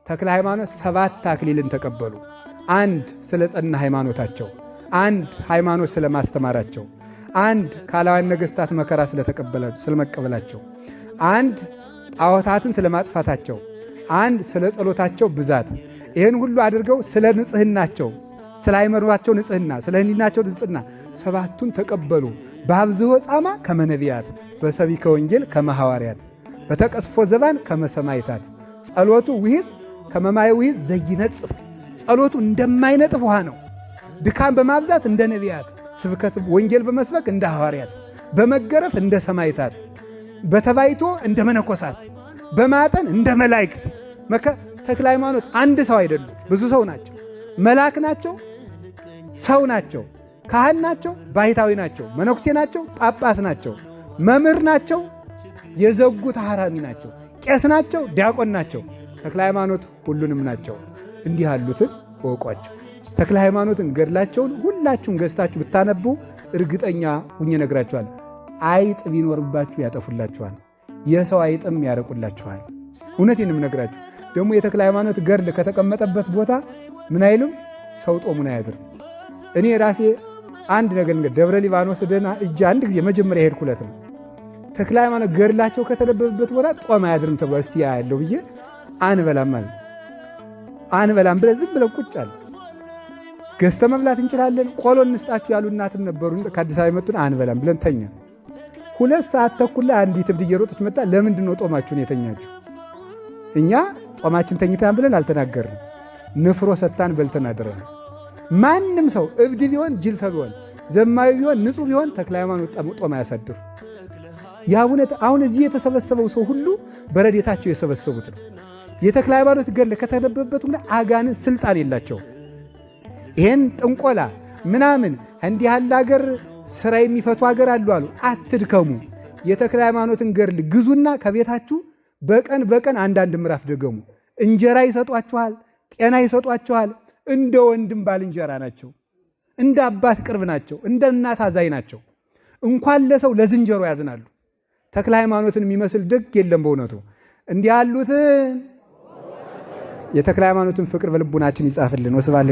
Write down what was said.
ተክለ ሃይማኖት 7 አክሊልን ተቀበሉ። አንድ ስለ ጸና ሃይማኖታቸው፣ አንድ ሃይማኖት ስለማስተማራቸው፣ አንድ ካላውያን ነገሥታት መከራ ስለመቀበላቸው፣ አንድ ጣዖታትን ስለማጥፋታቸው፣ አንድ ስለ ጸሎታቸው ብዛት፣ ይህን ሁሉ አድርገው ስለ ንጽህናቸው፣ ስለ ሃይማኖታቸው ንጽህና፣ ስለ ሕሊናቸው ንጽህና 7ቱን ተቀበሉ። በአብዝሖ ጻማ ከመ ነቢያት፣ በሰቢከ ወንጌል ከመ ሐዋርያት፣ በተቀስፎ ዘባን ከመ ሰማዕታት፣ ጸሎቱ ውሂዝ ከመ ማየ ውሂዝ ዘይነጽፍ፣ ጸሎቱ እንደማይነጥፍ ውሃ ነው። ድካም በማብዛት እንደ ነቢያት፣ ስብከት ወንጌል በመስበክ እንደ ሐዋርያት፣ በመገረፍ እንደ ሰማዕታት፣ በተባይቶ እንደ መነኮሳት፣ በማጠን እንደ መላእክት። ተክለ ሃይማኖት አንድ ሰው አይደሉም፣ ብዙ ሰው ናቸው። መልአክ ናቸው፣ ሰው ናቸው፣ ካህን ናቸው፣ ባሕታዊ ናቸው፣ መነኩሴ ናቸው፣ ጳጳስ ናቸው፣ መምህር ናቸው፣ የዘጉ ተሐራሚ ናቸው፣ ቄስ ናቸው፣ ዲያቆን ናቸው። ተክለ ሃይማኖት ሁሉንም ናቸው። እንዲህ ያሉትን እወቋቸው። ተክለ ሃይማኖትን ገድላቸውን ሁላችሁም ገዝታችሁ ብታነቡ እርግጠኛ ሁኜ እነግራችኋለሁ። አይጥ ቢኖርባችሁ ያጠፉላችኋል፣ የሰው አይጥም ያረቁላችኋል። እውነቴን የምነግራችሁ ደግሞ የተክለ ሃይማኖት ገድል ከተቀመጠበት ቦታ ምን አይልም፣ ሰው ጦሙን አያድርም። እኔ ራሴ አንድ ነገር እንግዲህ ደብረ ሊባኖስ ደና እጅ አንድ ጊዜ መጀመሪያ የሄድኩለት ነው። ተክለ ሃይማኖት ገድላቸው ከተነበበበት ቦታ ጦም አያድርም ተብሏል። እስቲ ያለው ብዬ አንበላም ማለት አንበላም ብለን ዝም ብለን ቁጭ አለ። ገዝተ መብላት እንችላለን። ቆሎ እንስጣችሁ ያሉ እናትም ነበሩ ከአዲስ አበባ የመጡን። አንበላም ብለን ተኛ። 2 ሰዓት ተኩል ላይ አንዲት እብድ እየሮጠች መጣ። ለምንድን ነው ጦማችሁን የተኛችሁ? እኛ ጦማችን ተኝተን ብለን አልተናገርንም። ንፍሮ ሰታን በልተን አድረናል። ማንም ሰው እብድ ቢሆን ጅል ሰው ቢሆን ዘማዊ ቢሆን ንጹህ ቢሆን ተክለ ሃይማኖት ጦም አያሳድሩ። የአቡነ አሁን እዚህ የተሰበሰበው ሰው ሁሉ በረዴታቸው የሰበሰቡት ነው። የተክለ ሃይማኖት ገድል ከተነበበበት ሁሉ አጋንንት ስልጣን የላቸውም። ይሄን ጥንቆላ ምናምን እንዲህ ያለ አገር ስራ የሚፈቱ አገር አሉ አሉ። አትድከሙ። የተክለ ሃይማኖትን ገድል ግዙና ከቤታችሁ በቀን በቀን አንዳንድ ምዕራፍ ደገሙ። እንጀራ ይሰጧችኋል፣ ጤና ይሰጧችኋል። እንደ ወንድም ባልንጀራ ናቸው። እንደ አባት ቅርብ ናቸው። እንደ እናት አዛኝ ናቸው። እንኳን ለሰው ለዝንጀሮ ያዝናሉ። ተክለ ሃይማኖትን የሚመስል ደግ የለም በእውነቱ። እንዲህ ያሉትን የተክለ ሃይማኖትን ፍቅር በልቡናችን ይጻፍልን። ወስብሐት።